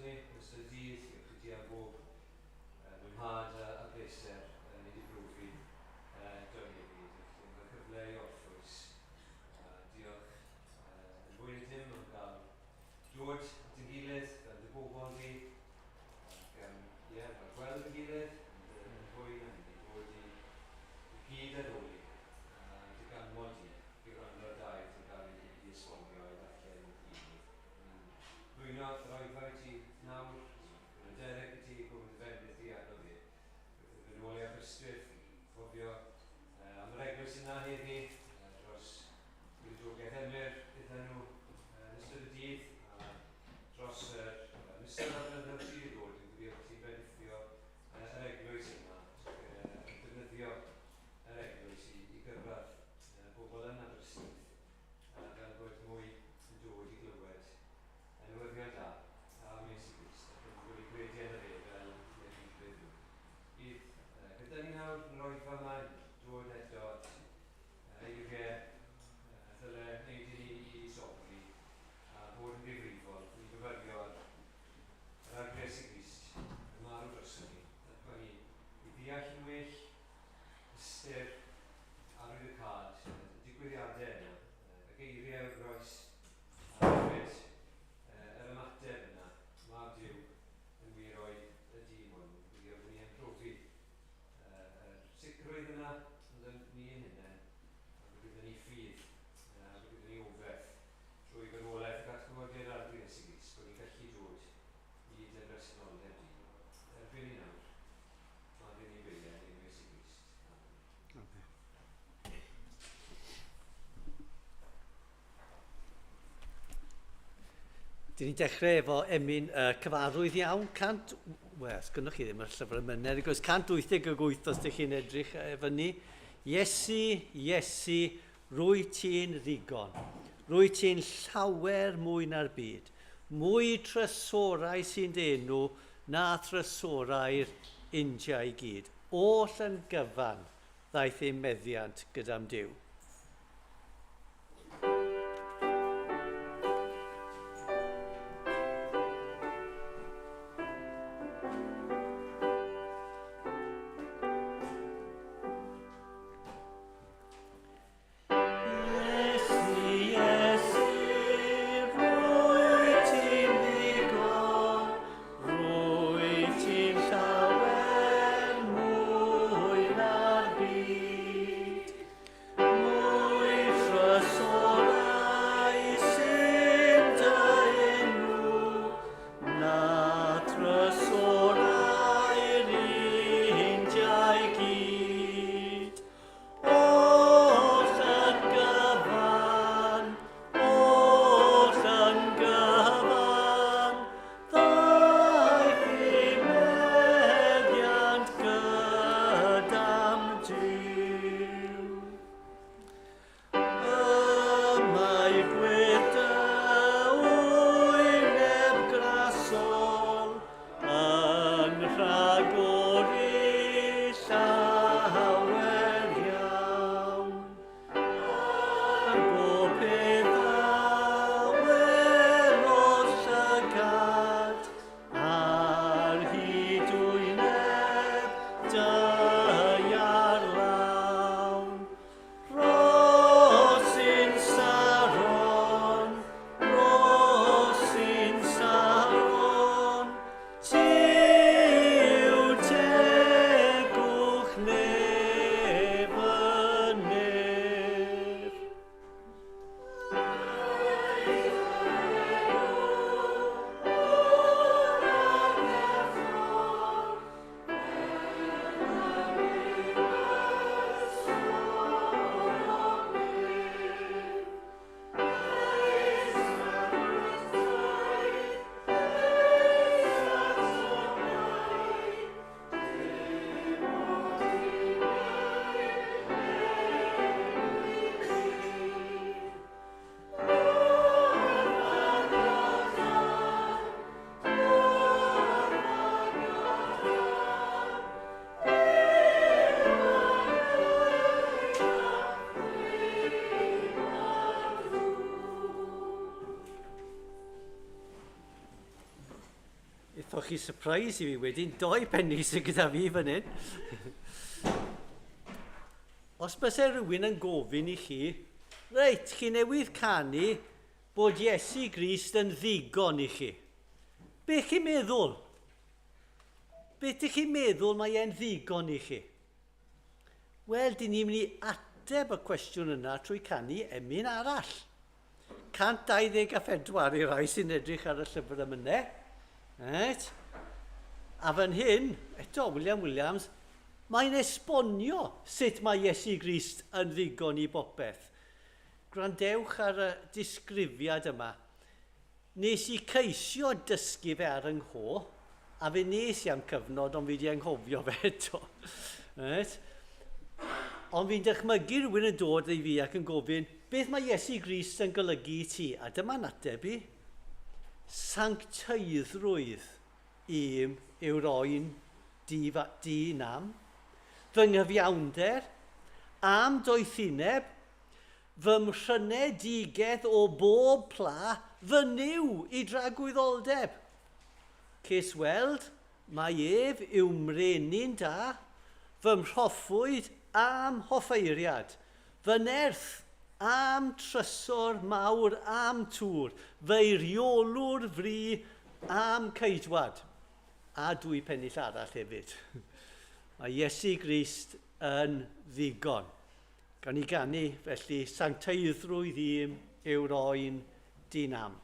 drosto ni yn ystod y dydd. Diolch i ti am bob mwynhad a, a bleser ni wedi brofi eto heddi. Diolch i ti am gael cyfle i orffwys. A diolch yn fwy na dim am gael dod at ein gilydd fel dy bobl di. Ac um, ie, yeah, fel gweld ein gilydd, ond yn fwy na hynny, dod i, i gyd addoli a dy ganmol di, i wrando ar dair sy'n cael ei, ei esbonio a'i ddarllen i ni. Ni'n blwyno yr oedfa i ti nawr, yn Derek i ti, gofyn dy fendith di arno fi. Wrth yn ôl i Aberystwyth, cofio am yr eglwys yna heddi, dros Gweinidogaeth Emyr gyda nhw yn ystod y dydd, a dros yr misoedd a'r blynyddoedd sydd i ddod, dwi'n gwybod bod ti'n bendithio yr eglwys yma, ac yn defnyddio yr eglwys i, i gyrraedd bobl yn Aberystwyth, fel bod mwy yn dod i glywed y newyddion da am Iesu Grist ac yn dod i gredu yno fe fel eu Arglwydd nhw. Bydd gyda ni nawr yn yr oedfa yma yn dod eto at eiriau ddyle wneud i ni i sobri a bod yn ddifrifol i fyfyrio ar yr Arglwydd Iesu Grist yn marw droson ni. Helpa ni i ddeall yn well ystyr arwyddocâd y digwyddiadau yna, y geiriau o'r groes a hefyd yr ymateb yna, mab Duw yn wir oedd y dyn hwn. Gwylio bod ni yn profi yr sicrwydd yna ond yn ni ein hunain, a bod gyda ni ffydd, a bod gyda ni oferth trwy farwolaeth ac atgyfodiad Arglwydd Iesu Grist, bod ni'n gallu dod i dy bresenoldeb di. Erbyn i nawr, mae gen i beiriau yn enw Iesu Grist. Amen. Amen. Dyn ni'n dechrau efo emyn uh, cyfarwydd iawn, 100, wel, sgynnoch chi ddim yr llyfr emynau, wrth gwrs, 188 os ydych chi'n edrych fyny. Iesu, Iesu, rwy ti'n ddigon. Rwy ti'n llawer mwy na'r byd. Mwy trysorau sy'n dy enw na thrysorau'r India i gyd. Oll yn gyfan ddaeth i'm meddiant gyda'm Duw. Gathoch chi surprise i fi wedyn, doi penny sydd gyda fi fan hyn. Os byse rhywun yn gofyn i chi, reit, chi newydd canu bod Iesu Grist yn ddigon i chi. Be chi'n meddwl? Beth ydych chi'n meddwl mae e'n ddigon i chi? Wel, dyn ni'n mynd i ateb y cwestiwn yna trwy canu emyn arall. 124 i rai sy'n edrych ar y llyfr emynau. Right. A fan hyn, eto, William Williams, mae'n esbonio sut mae Iesu Grist yn ddigon i bopeth. Gwrandewch ar y disgrifiad yma. Nes i ceisio dysgu fe ar 'y ngho, a fe nes i am cyfnod, ond fi 'di anghofio fe eto. Right? Ond fi'n dychmygu rhywun yn dod i fi ac yn gofyn, beth mae Iesu Grist yn golygu i ti? A dyma'n ateb i, sancteiddrwydd i'm yw'r oen di, di nam, fy nghyfiawnder, am doethineb, Fy mhrynedigaeth o bob pla, fy Nuw i dragwyddoldeb. Ces weld mai ef yw mrenin da, fy mhroffwyd a'm hoffeiriad, fy nerth a'm trysor mawr a'm tŵr, fy eiriolwr fri a'm ceidwad. A dwy pennill arall hefyd. Mae Iesu Grist yn ddigon. Gan i ganu, felly, sancteiddrwydd i'm yw'r oen di-nam.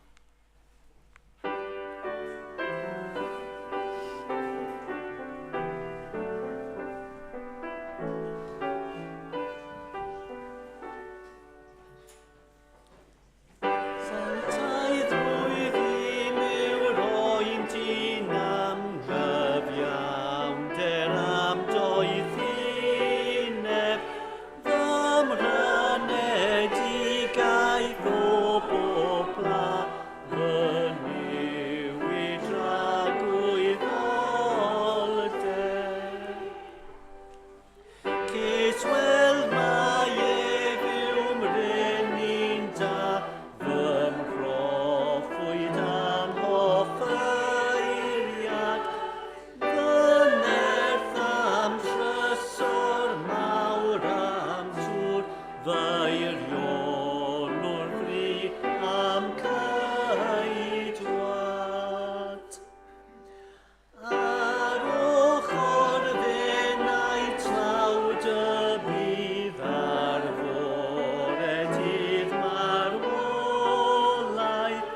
Ar ochr fenai tlawd y bydd ar fore dydd marwolaeth,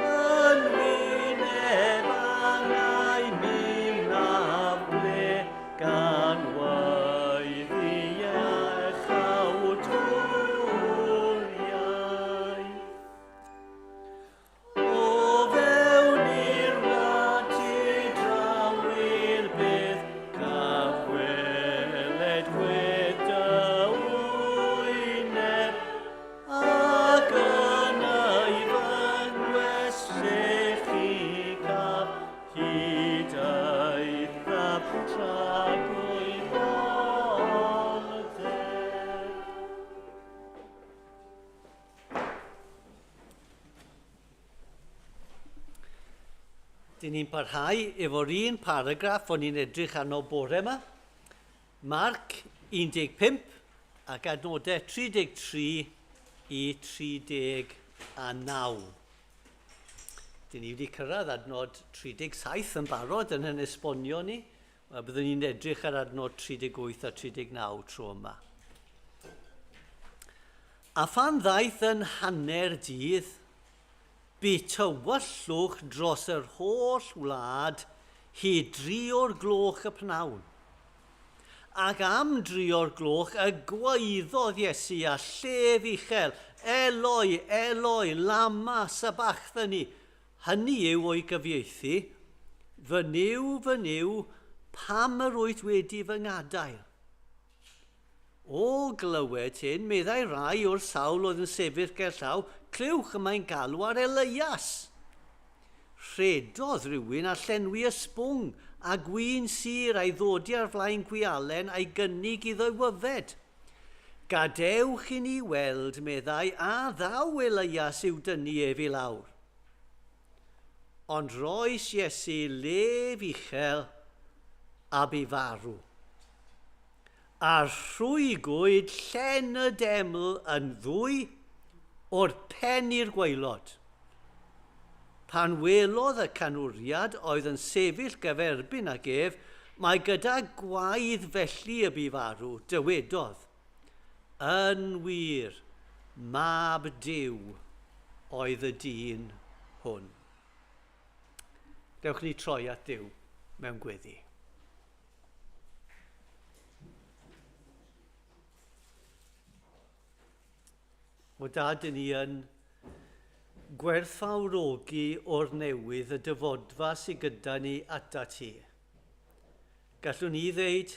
yn wyneb angau mi wnaf ble gan waeddi iachawdwriaeth. O fewn i'r wlad tu draw i'r bedd, caf weled gwedd dy wyneb, ac yn ei fynwes llechu caf, hyd eithaf tragwyddoldeb. Dyn ni'n parhau efo'r un paragraff o'n ni'n edrych arno bore yma. Marc 15 ac adnodau 33 i 39. Dyn ni wedi cyrraedd adnod 37 yn barod yn hyn esbonio ni. A byddwn ni'n edrych ar adnod 38 a 39 tro yma. A phan ddaeth yn hanner dydd, bu tywyllwch dros yr holl wlad hyd dri o'r gloch y pnawn. Ac am dri o'r gloch y gwaeddodd Iesu â llef uchel, Eloi, Eloi, lama sabachthani? Hynny yw o'i gyfieithu, Fy Nuw, fy Nuw, pam yr wyt wedi fy ngadael? O glywed hyn, meddai rai o'r sawl oedd yn sefyll gerllaw, Clywch, y mae'n galw ar Eleias. Rhedodd rhywun a llenwi ysbwng a gwin sur a'i ddodi ar flaen gwialen a'i gynnig iddo yfed. Gadewch i ni weld, meddai, a ddaw Eleias i'w dynnu ef i lawr. Ond roes Iesu lef uchel a bu farw. A rhwygwyd llen y deml yn ddwy o'r pen i'r gwaelod. Pan welodd y canwriad oedd yn sefyll gyferbyn ag ef, mai gyda gwaedd felly y bu farw, dywedodd, Yn wir, Mab Duw oedd y dyn hwn. Dewch ni troi at Dduw mewn gweddi. O Dad, dyn ni yn gwerthfawrogi o'r newydd y dyfodfa sydd gyda ni ata ti. Gallwn ni ddeud,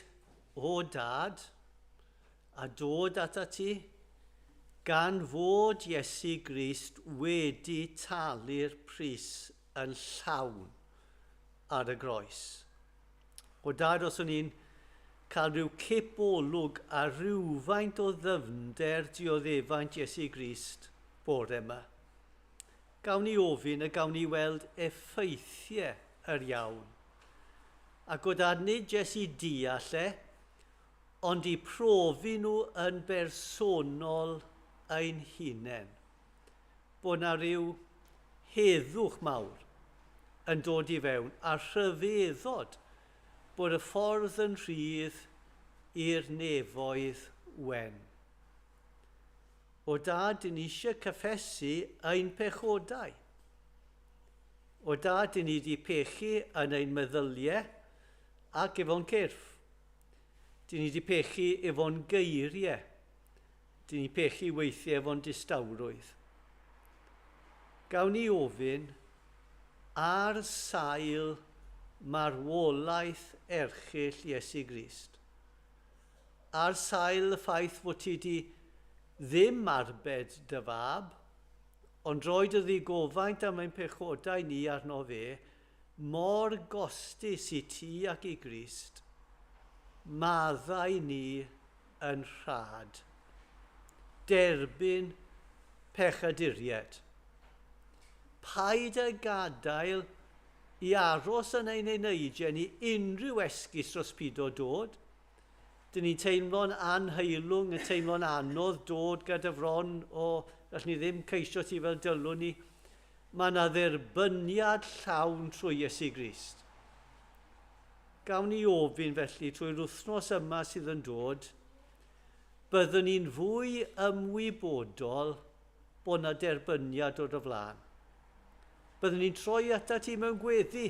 o Dad, a dod ata ti, gan fod Iesu Grist wedi talu'r pris yn llawn ar y groes. O Dad, os o'n i'n cael rhyw cip olwg ar rywfaint o ddyfnder dioddefaint Iesu Grist bore yma, gawn ni ofyn a gawn ni weld effeithiau yr iawn. Ac o Dad, nid jes i deall e, ond i profi nhw yn bersonol ein hunain. Bod na ryw heddwch mawr yn dod i fewn a rhyfeddod bod y ffordd yn rhydd i'r nefoedd wen. O Dad, dyn ni eisiau cyffesu ein pechodau. O Dad, dyn ni wedi pechu yn ein meddyliau ac efo'n cyrff. Dyn ni wedi pechu efo'n geiriau. Dyn ni pechu weithiau efo'n distawrwydd. Gawn ni ofyn ar sail marwolaeth erchyll Iesu Grist. Ar sail y ffaith fod ti di ddim arbed dy fab, ond roi dy ddigofaint am ein pechodau ni arno fe, mor gostus i ti ac i Grist, maddau ni yn rhad. Derbyn pechaduriaid. Paid â gadael i aros yn ein eneidiau ni unrhyw esgus dros pido dod. Dyn ni'n teimlo'n anheilwng, yn teimlo'n anodd dod gyda fron o, gallwn ni ddim ceisio ti fel dylwn ni. Mae yna dderbyniad llawn trwy Iesu Grist. Gawn ni ofyn felly trwy'r wythnos yma sydd yn dod, byddwn ni'n fwy ymwybodol bod yna derbyniad o dy flaen. Byddwn ni'n troi atat ti mewn gweddi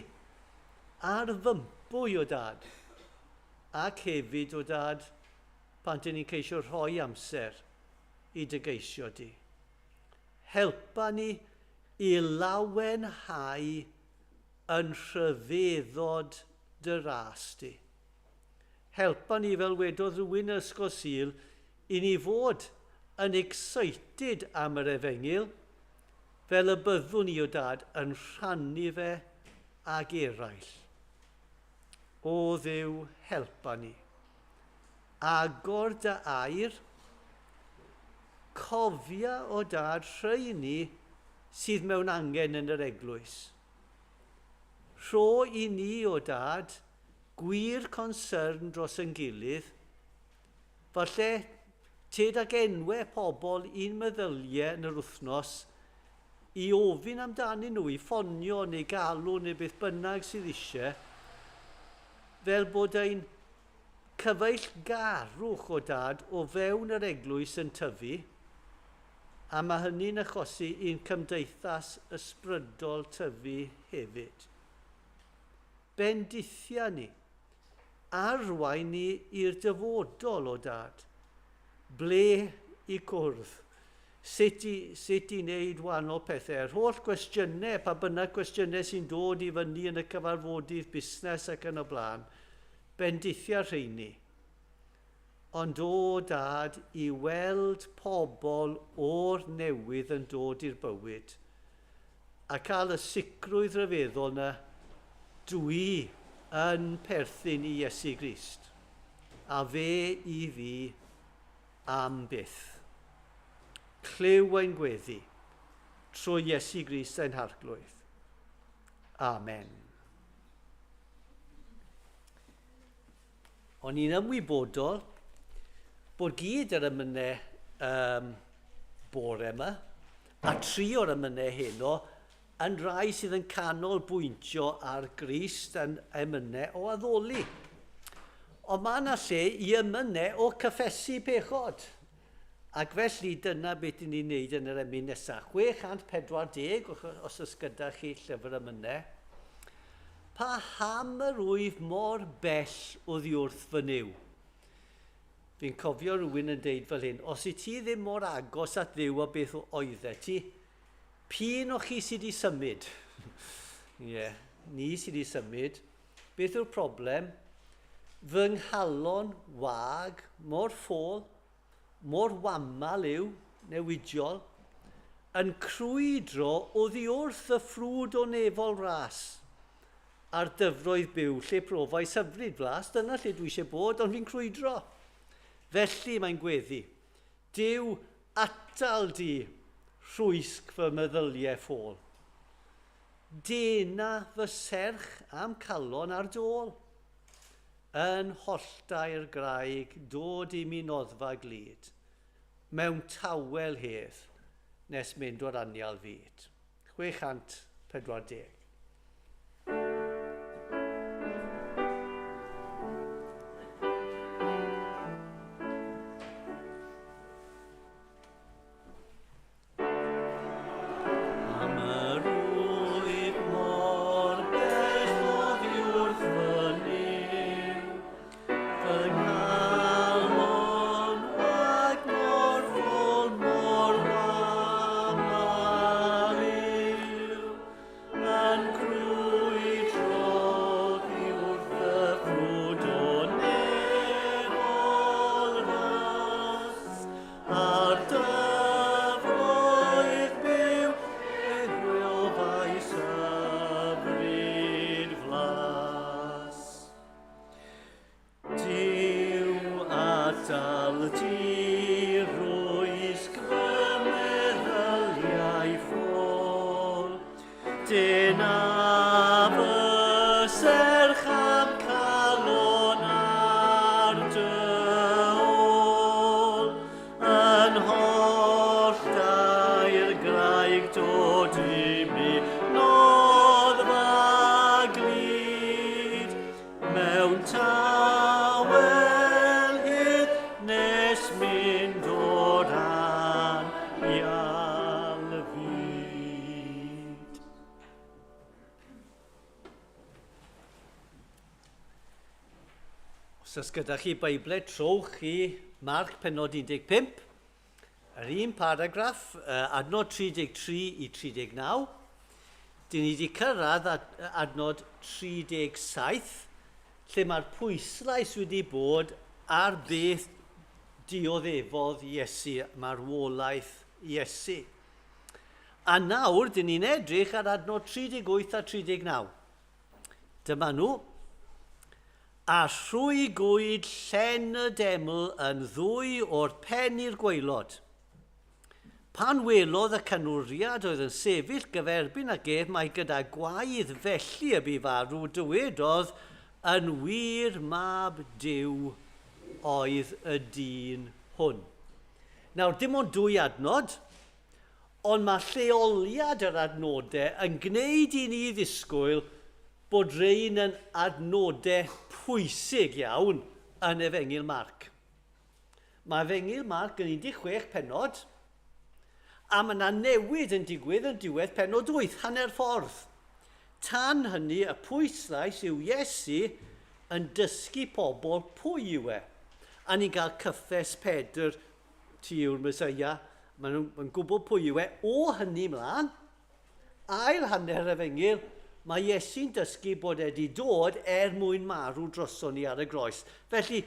ar fympwy o Dad, ac hefyd o Dad pan dyn ni'n ceisio rhoi amser i dy geisio di. Helpa ni i lawenhau yn rhyfeddod dy ras di. Helpa ni, fel wedodd rhywun yn Ysgol Sul, i ni fod yn excited am yr efengyl, fel y byddwn ni o Dad yn rhannu fe ag eraill. O Dduw, helpa ni. Agor dy air, cofia o Dad rheini sydd mewn angen yn yr eglwys. Rho i ni, o Dad, gwir concern dros yn gilydd, falle tyd ag enwau pobl i'n meddyliau yn yr wythnos i ofyn amdanyn nhw, i ffonio neu galw neu beth bynnag sydd eisiau, fel bod ein cyfeillgarwch o Dad o fewn yr eglwys yn tyfu, a mae hynny'n achosi i'n cymdeithas ysbrydol tyfu hefyd. Bendithia ni. Arwain ni i'r dyfodol, o Dad. Ble i cwrdd? Sut i, sut i wneud wahanol pethau? Yr holl gwestiynau, pa bynnag gwestiynau sy'n dod i fyny yn y cyfarfodydd busnes ac yn y blaen, bendithia rheini. Ond o, Dad, i weld pobl o'r newydd yn dod i'r bywyd, a cael y sicrwydd rhyfeddol 'na, dwi yn perthyn i Iesu Grist, a fe i fi am byth. Clyw ein gweddi, trwy Iesu Grist ein Harglwydd. Amen. O'n i'n ymwybodol bod gyd yr emynau um, bore yma, a tri o'r emynau heno, yn rai sydd yn canolbwyntio ar Grist yn emynau o addoli. Ond mae yna lle i emynau o cyffesu pechod. Ac felly dyna beth ni'n ni'n neud yn yr emyn nesaf. 640, os oes gyda chi llyfr emynau. Pa ham yr wyf mor bell oddi wrth fy Nuw? Fi'n cofio rhywun yn deud fel hyn, os i ti ddim mor agos at Dduw a beth oeddet ti, p'un o chi sydd wedi symud? Ie, yeah, ni sydd wedi symud. Beth yw'r problem? Fy nghalon wag, mor ffôl, mor wamal yw, newidiol, yn crwydro oddi wrth y ffrwd o nefol ras a'r dyfroedd byw lle profais hyfryd flas, dyna lle dwi eisiau bod, ond fi'n crwydro. Felly mae'n gweddi, Duw, atal di rhwysg fy meddyliau ffôl. Dena fy serch a'm calon ar dôl. Yn holltau'r graig dod i mi noddfa glud, mewn tawel hedd, nes mynd o'r anial fyd. 640. Am yr wyf mor bell oddi wrth fy Nuw, fy nghalon wag mor ffôl, mor wamal yw, yn crwydro oddi wrth y ffrwd o nefol ras. Ar dyfroedd byw ef gwylfais hyfryd flas. Duw atal di rwysg fy meddyliau ffôl, Dyna fy serch a'm calon ar dy ôl, yn holl dair graig dod i mi noddfa glyd, mewn tawel hyd nes mynd o'r anial fyd. Os oes gyda chi Beiblau, trowch chi Marc penod 15, yr un paragraff, adnod 33 i 39. Dyn ni wedi cyrraedd adnod 37, lle mae'r pwyslais wedi bod ar beth dioddefodd Iesu, marwolaeth Iesu. A nawr, dyn ni'n edrych ar adnod 38 a 39. Dyma nhw. A rhwygwyd llen y deml yn ddwy o'r pen i'r gwaelod. Pan welodd y canwriad oedd yn sefyll gyferbyn ag ef mai gyda gwaedd felly y bu farw, dywedodd, Yn wir mab Duw oedd y dyn hwn. Nawr, dim ond dwy adnod, ond mae lleoliad yr adnodau yn gwneud i ni ddisgwyl bod rhain yn adnodau pwysig iawn yn Efengyl Marc. Mae Efengyl Marc yn 16 pennod, a mae yna newid yn digwydd yn diwedd pennod 8, hanner ffordd. Tan hynny, y pwyslais yw Iesu yn dysgu pobl pwy yw e. A ni'n cael cyffes Pedr, ti yw'r Meseia, maen nhw'n gwybod pwy yw e. O hynny mlaen, ail hanner yr efengyl, mae Iesu'n dysgu bod e wedi dod er mwyn marw droson ni ar y groes. Felly,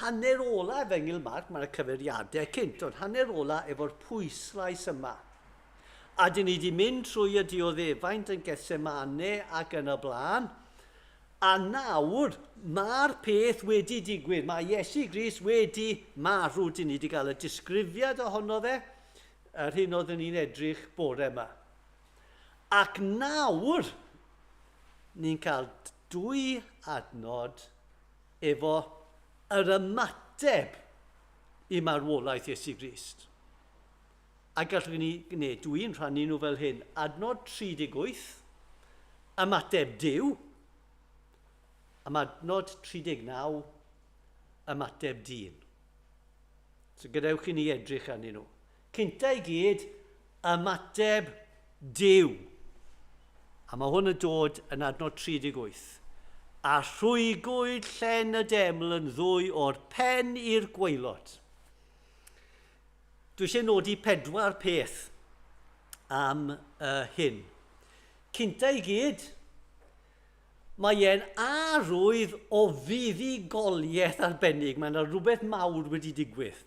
hanner ola efengyl Marc, mae'r cyfeiriadau cynt, ond hanner ola efo'r pwyslais yma. A dyn ni wedi mynd trwy y dioddefaint yn Gethsemane ac yn y blaen. A nawr, mae'r peth wedi digwydd. Mae Iesu Grist wedi marw. Dyn ni wedi cael y disgrifiad ohono fe, yr hyn oeddwn ni'n edrych bore yma. Ac nawr, ni'n cael dwy adnod efo yr ymateb i marwolaeth Iesu Grist. A gallwn ni, neu dwi'n rhannu nhw fel hyn, adnod 38, ymateb Duw, am adnod 39, ymateb dyn. So gadewch i ni edrych arnyn nhw. Cynta i gyd, ymateb Duw. A mae hwn yn dod yn adnod 38. A rhwygwyd llen y deml yn ddwy o'r pen i'r gwaelod. Dwi eisiau nodi pedwar peth am uh, hyn. Cynta i gyd, mae e'n arwydd o fuddugoliaeth arbennig. Mae yna rhywbeth mawr wedi digwydd.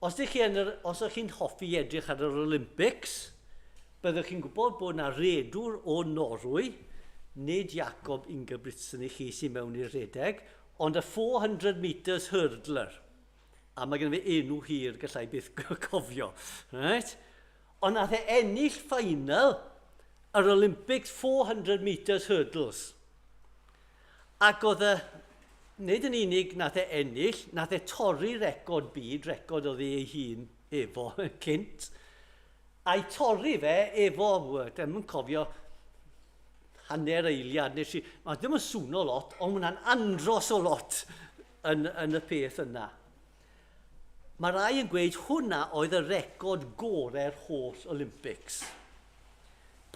Os ydych chi yn yr, os ydych chi'n hoffi edrych ar yr Olympics, byddwch chi'n gwybod bod yna redwr o Norwy, nid Jakob Ingebrigtsen i chi sy'n mewn i'r rhedeg, ond y 400 metres hurdler. A mae gen i fe enw hir gallai byth cofio. Right? Ond nath e ennill final yr Olympics 400 metres hurdles. Ac oedd y, nid yn unig nath e ennill, nath e torri record byd, record oedd ei hun efo cynt, a'i torri fe efo, ddim yn cofio, hanner eiliad, nes i, mae ddim yn sŵno lot, ond mae'n andros o lot yn, yn y peth yna. Mae rai yn gweud hwnna oedd y record gorau'r holl Olympics.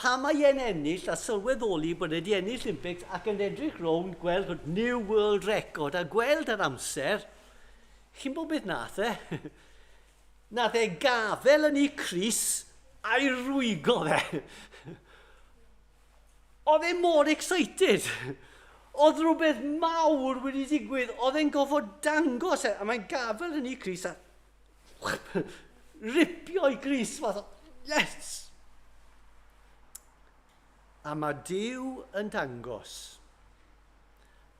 Pan mae e'n ennill a sylweddoli bod e wedi ennill Olympics ac yn edrych rownd gweld bod New World Record a gweld yr amser, chi'n bod beth nath e? nath e gafel yn ei crys a'i rwygo fe. Oedd e mor excited. Oedd rhywbeth mawr wedi digwydd. Oedd e'n gofod dangos e. A mae'n gafel yn ei crys a ripio i grys fath o, yes! A mae Duw yn dangos.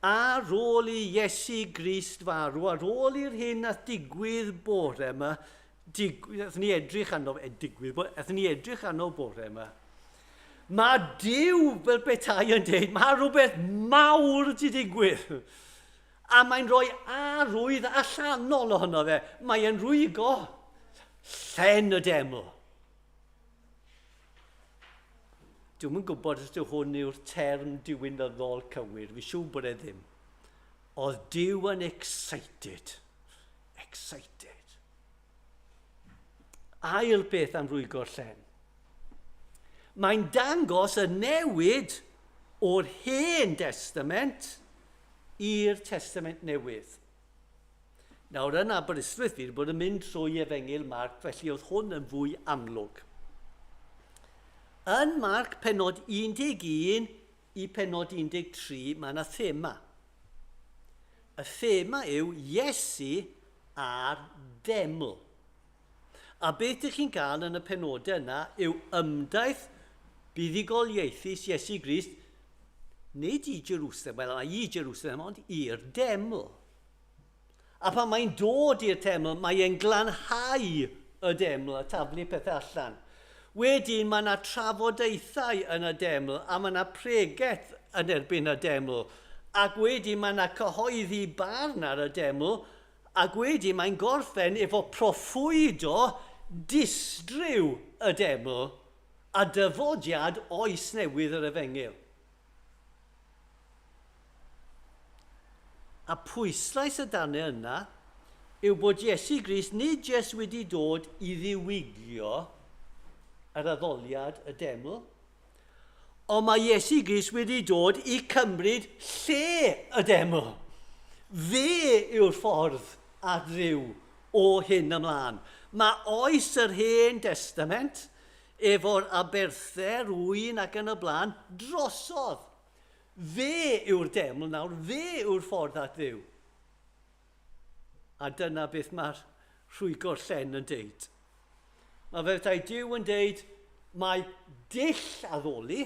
Ar ôl i Iesu Grist farw, ar ôl i'r hyn a digwydd bore yma, dig, ni edrych arno, e, digwydd, athyn ni edrych arno bore yma, mae Duw fel petai yn dweud, mae rhywbeth mawr wedi digwydd. A mae'n rhoi arwydd allanol ohono fe. Mae e'n rwygo llen y deml. Dwi'm yn gwybod os yw hwn yw'r term diwinyddol cywir, fi siŵr bod e ddim. Oedd Duw yn excited. Excited. Ail beth am rwygo'r llen. Mae'n dangos y newid o'r Hen Destament i'r Testament Newydd. Nawr yn Aberystwyth fi wedi bod yn mynd trwy Efengyl Marc, felly oedd hwn yn fwy amlwg. Yn Marc penod 11 i penod 13 mae yna thema. Y thema yw Iesu a'r deml. A beth ydych chi'n cael yn y penodau yna yw ymdaith buddugoliaethus Iesu Grist, nid i Jerusalem, wel, i Jerusalem, ond i'r deml. A pan mae'n dod i'r teml, mae e'n glanhau y deml a taflu pethau allan. Wedyn mae yna trafodaethau yn y deml a mae yna pregeth yn erbyn y deml. Ac wedyn mae yna cyhoeddi barn ar y deml Ac wedyn mae'n gorffen efo proffwydo distryw y deml a dyfodiad oes newydd yr efengyl. A pwyslais y darnau yna yw bod Iesu Grist nid jest wedi dod i ddiwygio yr addoliad y deml, Ond mae Iesu Grist wedi dod i cymryd lle y deml. Fe yw'r ffordd at Dduw o hyn ymlaen. Mae oes yr Hen Destament, efo'r aberthau, rwy'n ac yn y blaen, drosodd. Fe yw'r deml nawr, fe yw'r ffordd at Dduw. A dyna beth mae'r rhwygo'r llen yn deud. Mae fe tai Duw yn deud mae dull addoli,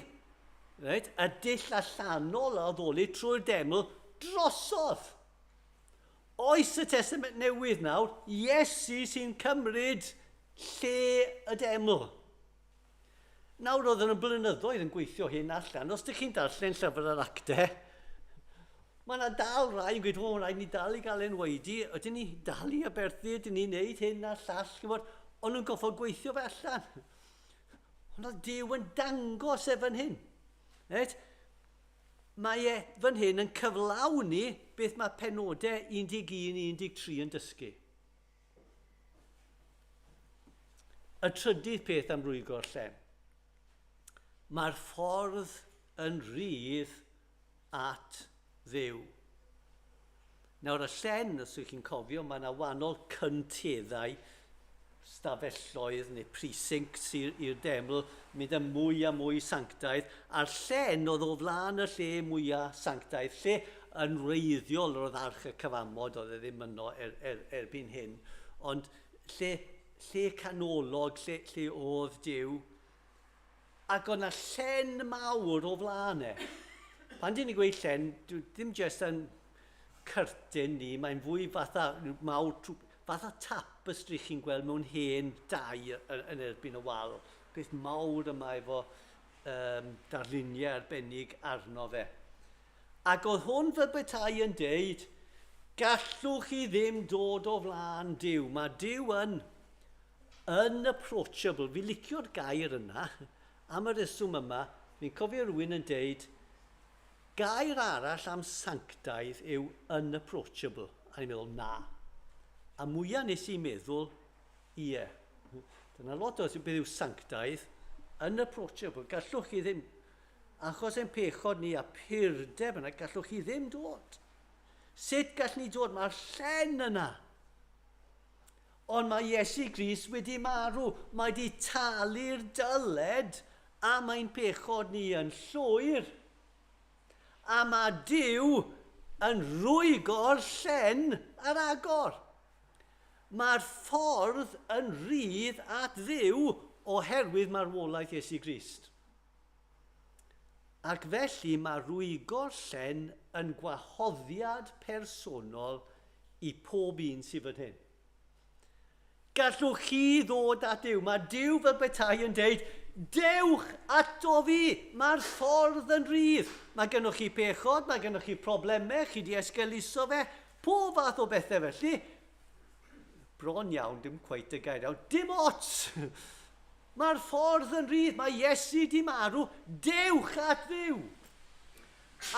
right, y dull allanol addoli trwy'r deml drosodd. Oes y Testament Newydd nawr, Iesu sy'n cymryd lle y deml. Nawr oedd yn blynyddoedd yn gweithio hyn allan. Os ydych chi'n darllen llyfr yr actau, mae yna dal rai yn gweud, o, rhaid ni dal i gael enwaedu, ydyn ni dal i aberthu, ydyn ni'n neud hyn a llall, gwybod, ond nhw'n goffod gweithio fe allan. Ond oedd Duw yn dangos e fan hyn. Right? Mae e fan hyn yn cyflawni beth mae penodau 11-13 yn dysgu. Y trydydd peth am rwygo'r llen. Mae'r ffordd yn rhydd at Dduw. Nawr y llen, os ydych chi'n cofio, mae yna wahanol cynteddau, stafelloedd neu precincts i'r deml, mynd yn mwy a mwy sanctaidd, a'r llen oedd o flaen y lle mwyaf sanctaidd, lle yn wreiddiol yr oedd arch y cyfamod, oedd e ddim yno er, er, erbyn hyn, ond lle, lle canolog, lle, lle oedd Duw, ac oedd yna llen mawr o flaen e. Pan dyn ni'n gweud llen, ddim jyst yn curtain ni, mae'n fwy fatha mawr, fatha tapestry chi'n gweld mewn hen dai yn erbyn y wal. Peth mawr yma efo um, darluniau arbennig arno fe. Ac oedd hwn fel petai yn deud, gallwch chi ddim dod o flaen Duw. Mae Duw yn unapproachable. Fi licio'r gair yna am y reswm yma. Fi'n cofio rhywun yn deud, gair arall am sanctaidd yw unapproachable. A ni'n meddwl, na. A mwyaf nes i meddwl, ie. Dyna lot o beth yw sanctaidd, unapproachable. Gallwch chi ddim, Achos ein pechod ni a purdeb yna, gallwch chi ddim dod. Sut gall ni dod? Mae'r llen yna. Ond mae Iesu Grist wedi marw. Mae wedi talu'r dyled am ein pechod ni yn llwyr. A mae Duw yn rwygo'r llen ar agor. Mae'r ffordd yn rhydd at Dduw oherwydd marwolaeth Iesu Grist. Ac felly mae rwygo'r llen yn gwahoddiad personol i pob un sydd fan hyn. Gallwch chi ddod at Duw. Mae Duw fel petai yn deud, dewch ato fi, mae'r ffordd yn rhydd. Mae gennych chi pechod, mae gennych chi problemau, chi di esgeuluso fe, pob fath o bethau felly. Bron iawn, dim cweit y gair iawn, dim ots! Mae'r ffordd yn rhydd, mae Iesu di marw, dewch at Dduw!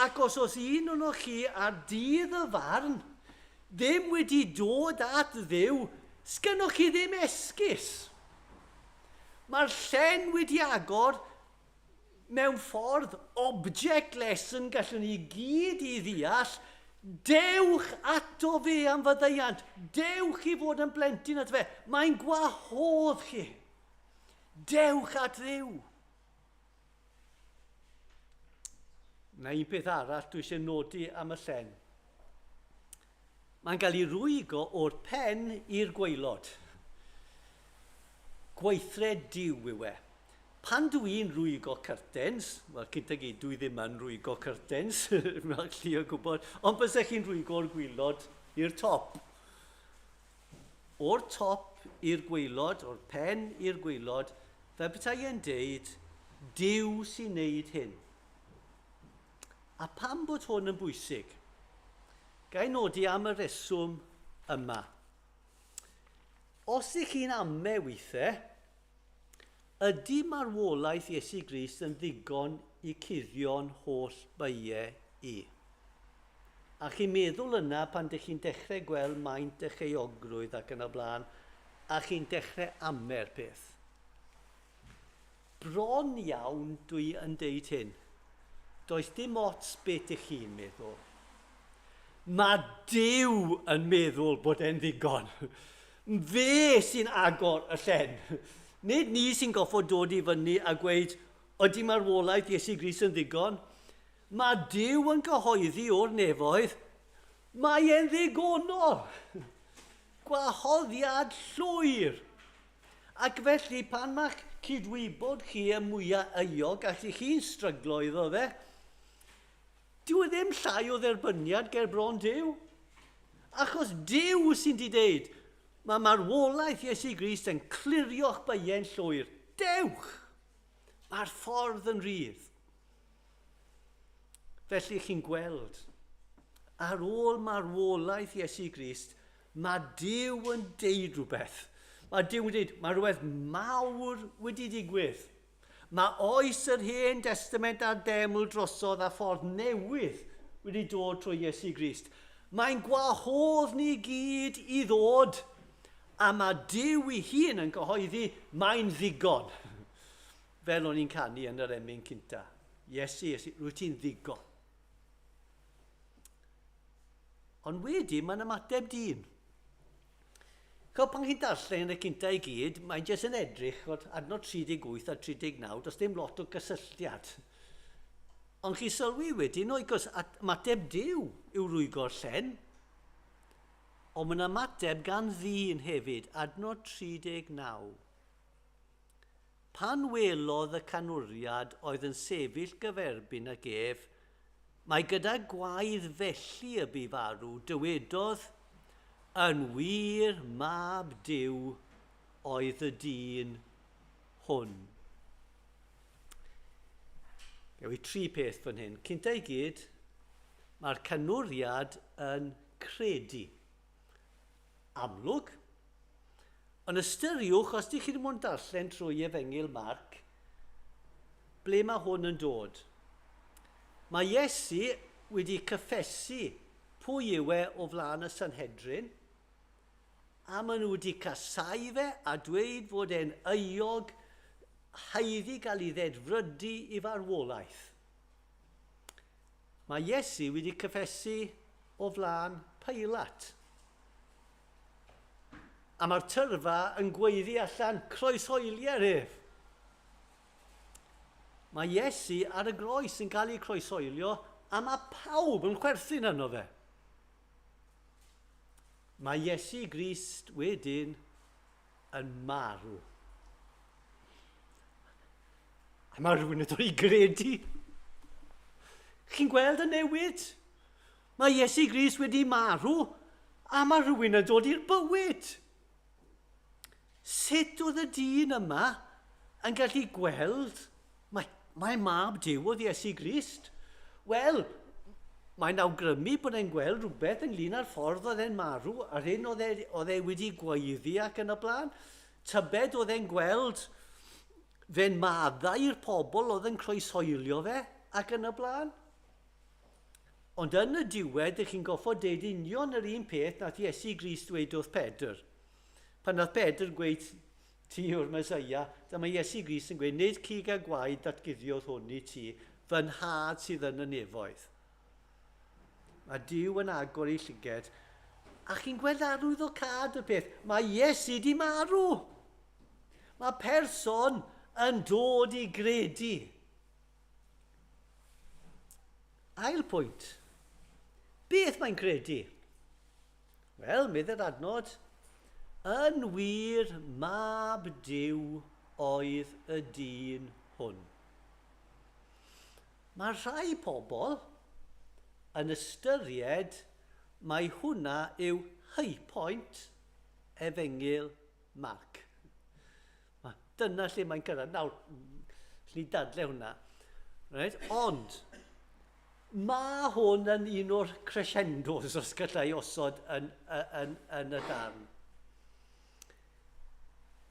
Ac os oes un o'n chi ar dydd y farn ddim wedi dod at Dduw, sgynnoch chi ddim esgus. Mae'r llen wedi agor mewn ffordd object lesson gallwn ni gyd i ddeall, dewch ato fe am faddeuant, dewch i fod yn blentyn ato fe, mae'n gwahodd chi. Dewch at Dduw. Na un peth arall dwi eisiau nodi am y llen. Mae'n cael ei rwygo o'r pen i'r gwaelod. Gweithred Duw yw e. Pan dw i'n rwygo curtains, wel cynta gyd dwi ddim yn rwygo curtains, mae'n llu o gwybod, ond bysech chi'n rwygo o'r gwylod i'r top. O'r top i'r gwaelod, o'r pen i'r gwaelod, fel petai e'n deud, Duw sy'n neud hyn. A pam bod hwn yn bwysig? Ga i nodi am y reswm yma. Os ych chi'n ame weithiau, ydy marwolaeth Iesu Grist yn ddigon i cuddio'n holl beiau i? A chi'n meddwl yna pan dych chi'n dechrau gweld maint eich euogrwydd ac yn y blaen, a chi'n dechrau ame'r peth. Bron iawn dwi yn deud hyn. Does dim ots beth ych chi'n meddwl. Mae Duw yn meddwl bod e'n ddigon. Fe sy'n agor y llen. Nid ni sy'n goffod dod i fyny a gweud, ydy marwolaeth Iesu Grist yn ddigon? Mae Duw yn cyhoeddi o'r nefoedd, mae e'n ddigonol. Gwahoddiad llwyr. Ac felly, pan mae'ch cydwybod chi y mwyaf euog ac ych chi'n stryglo iddo fe, dyw e ddim llai o dderbyniad ger bron Duw. Achos Duw sy'n di deud, mae marwolaeth Iesu Grist yn clirio'ch beiau'n llwyr. Dewch! Mae'r ffordd yn rhydd. Felly chi'n gweld, ar ôl marwolaeth Iesu Grist, mae Duw yn deud rhywbeth. Mae Duw yn deud, mae rhywbeth mawr wedi digwydd. Mae oes yr Hen Destament a'r Deml drosodd a ffordd newydd wedi dod trwy Iesu Grist. Mae'n gwahodd ni gyd i ddod, a mae Duw ei hun yn cyhoeddi, mae'n ddigon. Fel o'n i'n canu yn yr emyn cynta. Iesu, Iesu, rwyt ti'n ddigon. Ond wedyn mae'n ymateb dyn. Chod, pan chi'n darllen y cynta i gyd, mae'n jyst yn edrych, chod, adnod 38 a 39, does dim lot o gysylltiad. Ond chi sylwi wedyn, o'i gos, ymateb Duw yw rwygo'r llen. Ond mae'n ymateb gan ddyn hefyd, adnod 39. Pan welodd y canwriad oedd yn sefyll gyferbyn ag ef, mai gyda gwaedd felly y bu farw, dywedodd, Yn wir, mab Duw oedd y dyn hwn. Gewi tri peth fan hyn. Cynta i gyd, mae'r canwriad yn credu. Amlwg, Ond ystyriwch, os dych chi ddim ond darllen trwy Efengyl Marc, ble mae hwn yn dod. Mae Iesu wedi cyffesu pwy yw e o flaen y Sanhedrin, a maen nhw wedi casau fe a dweud fod e'n euog haeddu gael ei ddedfrydu i farwolaeth. Mae Iesu wedi cyffesu o flaen Pilat. A mae'r tyrfa yn gweiddi allan, croeshoelier ef! Mae Iesu ar y groes yn cael ei croeshoelio a mae pawb yn chwerthin arno fe. Mae Iesu Grist wedyn yn marw. A mae rhywun yn dod i gredu. Chi'n gweld y newid? Mae Iesu Grist wedi marw a mae rhywun yn dod i'r bywyd. Sut oedd y dyn yma yn gallu gweld mae, mae mab Duw oedd Iesu Grist? Wel, mae'n awgrymu bod e'n gweld rhywbeth ynglyn â'r ffordd oedd e'n marw, a'r hyn oedd e, oedd e wedi gweiddi ac yn y blaen. Tybed oedd e'n gweld fe'n maddau i'r pobl oedd yn croeshoelio fe ac yn y blaen. Ond yn y diwedd, dych chi'n goffod deud union yr un peth nath Iesu Grist dweud wrth Pedr. Pan nath Pedr gweud, ti yw'r Mesoea, dyma Iesu Grist yn gweud, nid cig a gwaed datguddiodd hwn i ti, fy nhad sydd yn y nefoedd. Mae Duw yn agor ei llyged, a chi'n gweld arwydd o cad y peth. Mae Iesu di marw. Mae person yn dod i gredu. Ail pwynt. Beth mae'n credu? Wel, meddai'r adnod, yn wir mab Duw oedd y dyn hwn. Mae rhai pobl yn ystyried mai hwnna yw high point efengyl Marc. Dyna lle mae'n cyrraedd. Nawr, allwn ni dadle hwnna. Right? Ond, mae hwn yn un o'r crescendos, os gallai osod yn, yn, yn y darn.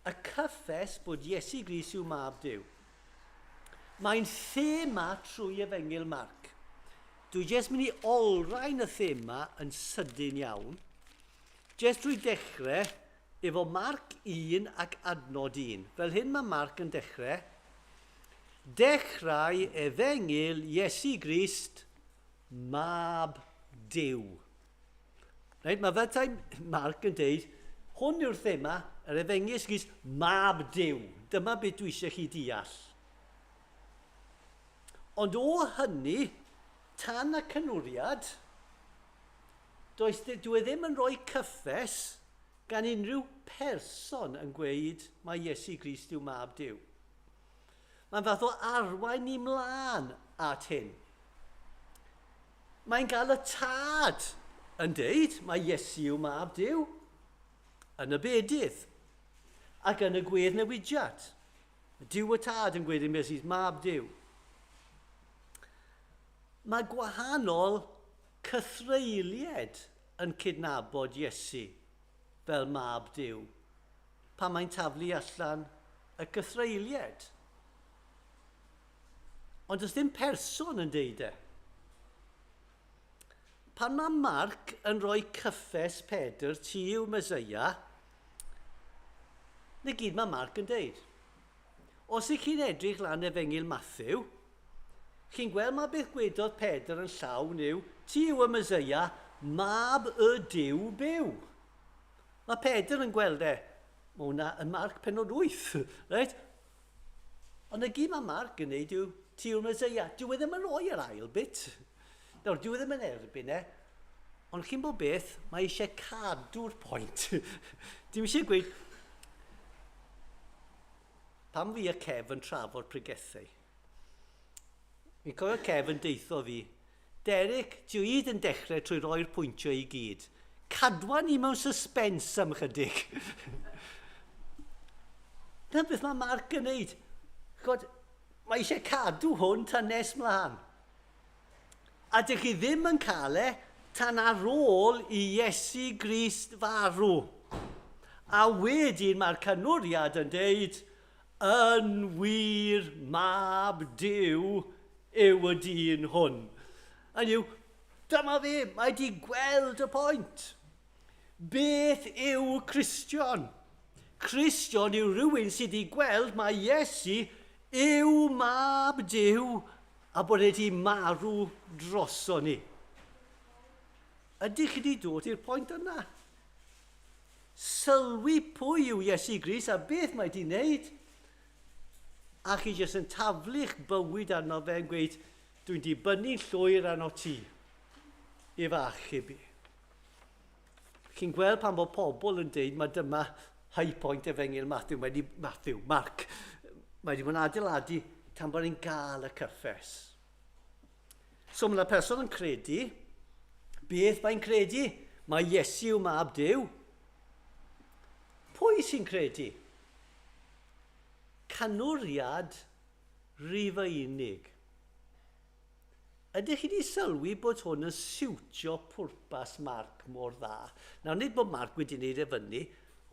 Y cyffes bod Iesu Grist yw mab Duw. Mae'n thema trwy Efengyl Marc. Dwi jyst mynd i olrhain y thema yn sydyn iawn. Jyst drwy dechrau Efo Marc 1 ac adnod 1. Fel hyn mae Marc yn dechrau. Dechrau efengyl Iesu Grist, mab Duw. Reit, mae fel tai Marc yn deud, hwn yw'r thema, yr efengyl Iesu Grist, mab Duw. Dyma beth dwi eisiau chi deall. Ond o hynny, tan y cynwriad, does, dwi e ddim yn rhoi cyffes gan unrhyw person yn gweud mai Iesu Grist yw Mab Duw. Mae'n fath o arwain ni mlaen at hyn. Mae'n cael y tad yn deud mai Iesu yw Mab Duw yn y bedydd ac yn y gwedd newidiad. Duw y Tad yn gweud yn Iesu, mab Duw. Mae gwahanol cythreulied yn cydnabod Iesu fel mab Duw pan mae'n taflu allan y cythreulied. Ond does dim person yn deud e. Pan mae Marc yn rhoi cyffes Pedr, ti yw Meseia, na gyd mae Marc yn deud. Os ych chi'n edrych lan Efengyl Matthew, chi'n gweld mae beth gwedodd Pedr yn llawn yw, ti yw y Meseia, mab y Duw byw. Mae Pedr yn gweld e. Mae hwnna yn Marc penod 8, reit? Ond y gyd mae Mark yn neud yw, ti yw'r Meseia. Dyw e ddim yn rhoi yr ail bit. Nawr, dyw e ddim yn erbyn e. Ond chi'n bod beth, mae eisiau cadw'r pwynt. Dim eisiau gweud, pam fi a Kev yn trafod pregethau, fi'n cofio Kev yn deitho fi, Derek, ti o hyd yn dechrau trwy roi'r pwyntiau i gyd. Cadwa ni mewn suspense am chydig. Dyna beth mae Mark yn neud. Chod, mae eisiau cadw hwn tan nes mlaen. A dych chi ddim yn cael e tan ar ôl i Iesu Grist farw. A wedyn mae'r canwriad yn deud, yn wir mab Duw yw y dyn hwn. Hynny yw, dyma fe, mae wedi gweld y pwynt. Beth yw Cristion? Cristion yw rhywun sydd wedi gweld mae Iesu yw mab Duw a bod e wedi marw droso ni. Ydych chi wedi dod i'r pwynt yna? Sylwi pwy yw Iesu Grist a beth mae wedi wneud, a chi jyst yn taflu'ch bywyd arno fe yn gweud, dwi'n dibynnu llwyr arno ti i fy achub i. Chi'n gweld pan bod pobl yn deud mae dyma high point efengyl Matthew, mae di, Matthew, Mark, mae wedi bod yn adeiladu tan bod ni'n gael y cyffes. So mae yna person yn credu, beth mae'n credu? Mae Iesu yw mab Duw. Pwy sy'n credu? Canwriad Rufeinig. Ydych chi wedi sylwi bod hwn yn siwtio pwrpas Mark mor dda? Nawr, nid bod Mark wedi wneud e fyny,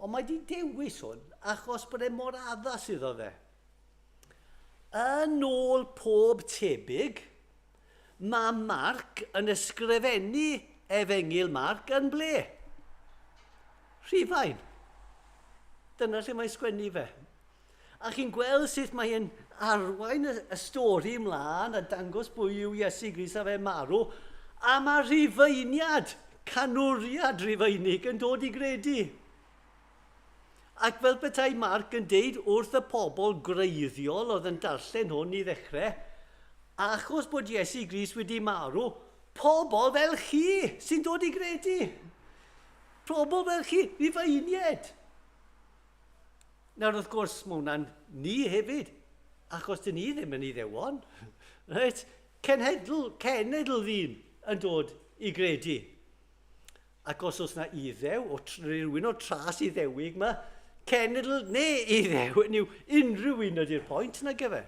ond mae wedi dewis hwn achos bod e mor addas iddo fe. Yn ôl pob tebyg, mae Mark yn ysgrifennu Efengyl Mark yn ble? Rhufain. Dyna lle mae'n sgwennu fe. A chi'n gweld sut mae'n arwain y, y stori ymlaen a dangos pwy yw Iesu Grist a fe marw, a mae Rhufeiniad, canwriad Rhufeinig yn dod i gredu. Ac fel petai Mark yn deud wrth y pobl gwreiddiol oedd yn darllen hwn i ddechrau, achos bod Iesu Grist wedi marw, pobl fel chi sy'n dod i gredu. Pobl fel chi, Rufeiniaid. Nawr, wrth gwrs, mae hwnna'n ni hefyd, achos dyn ni ddim yn Iddewon. Reit? Cenhedl, cenedl ddyn yn dod i gredu. Ac os oes na Iddew, o rhywun o'r tras Iddewig yma, cenedl neu Iddew, yn yw unrhyw un ydy'r pwynt, na gyfe.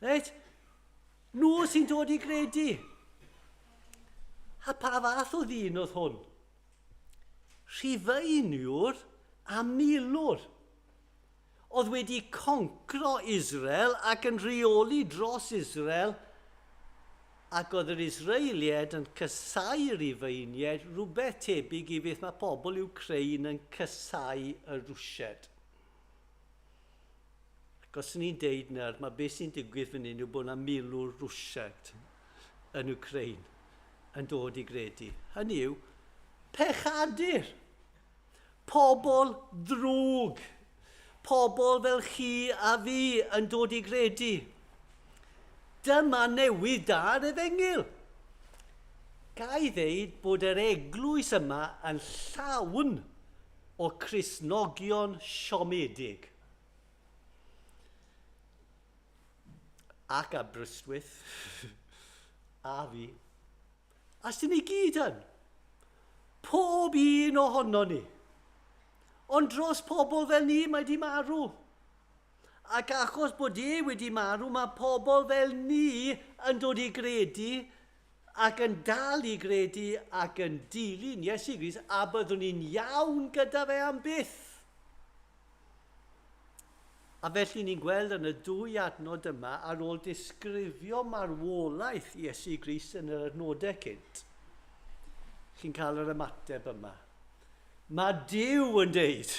Reit? Nhw sy'n dod i gredu. A pa fath o ddyn oedd hwn? Rhufeiniwr a milwr oedd wedi concro Israel ac yn rheoli dros Israel ac oedd yr Israeliaid yn casáu Rhufeiniaid, rhywbeth tebyg i beth mae pobl Ukraine yn casáu y Rwsiaid. Ac os ni'n deud nawr, mae beth sy'n digwydd fan hyn yw bod yna milwr Rwsiaid yn Ukraine yn dod i gredu. Hynny yw, pechadur. Pobl ddrwg. Pobl fel chi a fi yn dod i gredu. Dyma newydd da'r efengyl. Ga i ddeud bod yr eglwys yma yn llawn o Cristnogion siomedig. Ac Aberystwyth. A fi. A sy'n ni gyd yn. Pob un ohono ni. Ond dros pobl fel ni mae di marw. Ac achos bod e wedi marw, mae pobl fel ni yn dod i gredu ac yn dal i gredu ac yn dilyn Iesu Grist a byddwn ni'n iawn gyda fe am byth. A felly ni'n gweld yn y dwy adnod yma ar ôl disgrifio marwolaeth Iesu Grist yn yr adnodau cynt, chi'n cael yr ymateb yma. Mae Duw yn deud,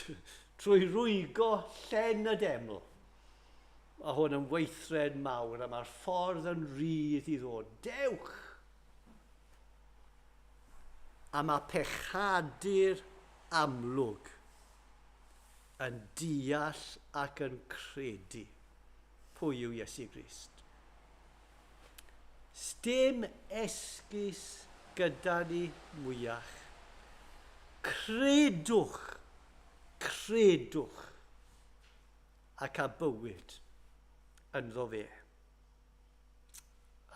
trwy rwygo llen y deml, mae hwn yn weithred mawr a mae'r ffordd yn rhydd i ddod. Dewch! A mae pechadur amlwg yn deall ac yn credu pwy yw Iesu Grist. Sdim esgus gyda ni mwyach. Credwch, credwch, ac a bywyd ynddo fe.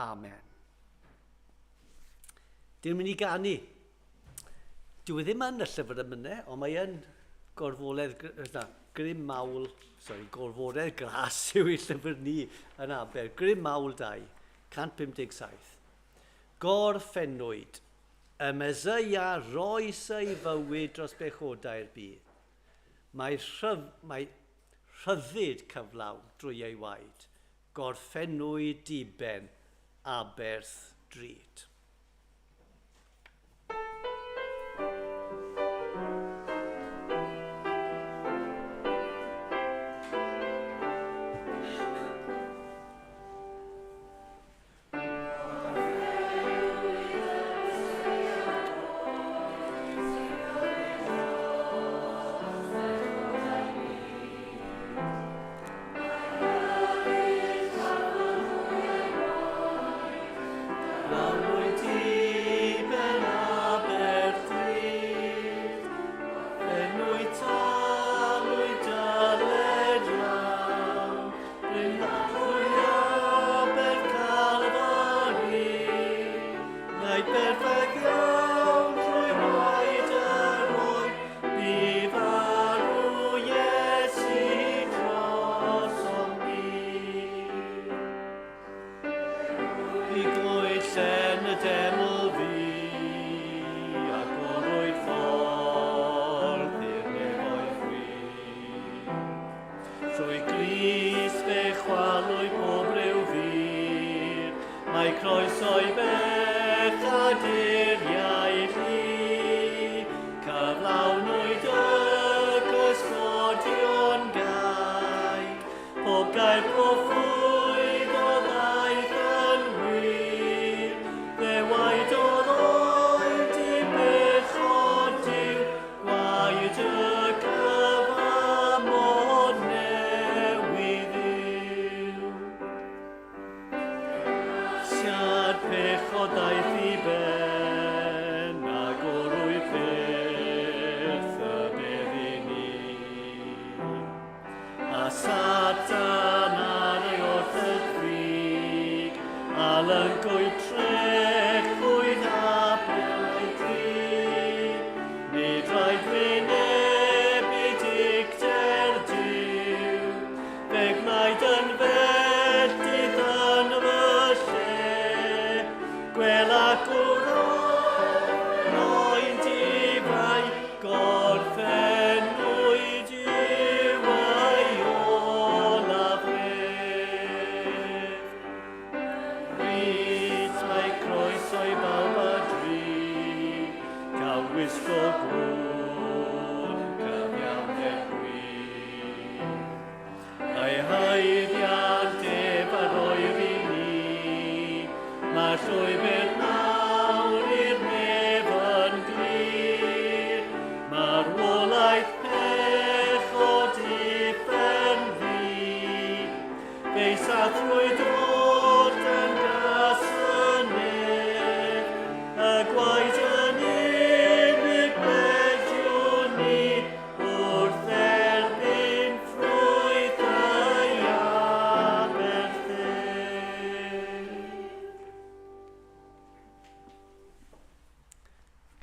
Amen. Dyn mynd i ganu. Dyw e ddim yn y llyfr emynau, ond mae yn gorfoledd, na, grym mawl, sorry, gorfoledd gras yw ei llyfr ni yn Aber. Grym mawl 2, 157. Gorffennwyd, y Meseia roes ei fywyd dros bechodau'r byd. Mae, rhyf, mae rhyddid cyflawn drwy ei waed. Gorffennwyd diben aberth drud.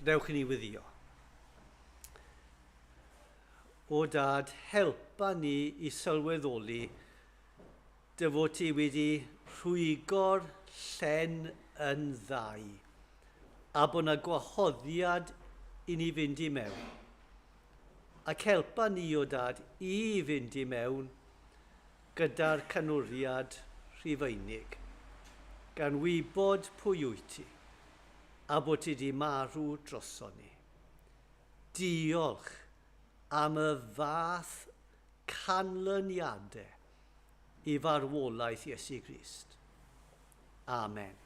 Gadewch i ni wyddio. O dad, helpa ni i sylweddoli dy fod ti wedi rhwygo'r llen yn ddau, a bod 'na gwahoddiad i ni fynd i mewn. Ac helpa ni, o Dad, i fynd i mewn gyda'r canwriad Rhufeinig, gan wybod pwy wyt ti, a bod ti 'di marw droson ni. Diolch am y fath canlyniadau i farwolaeth Iesu Grist. Amen.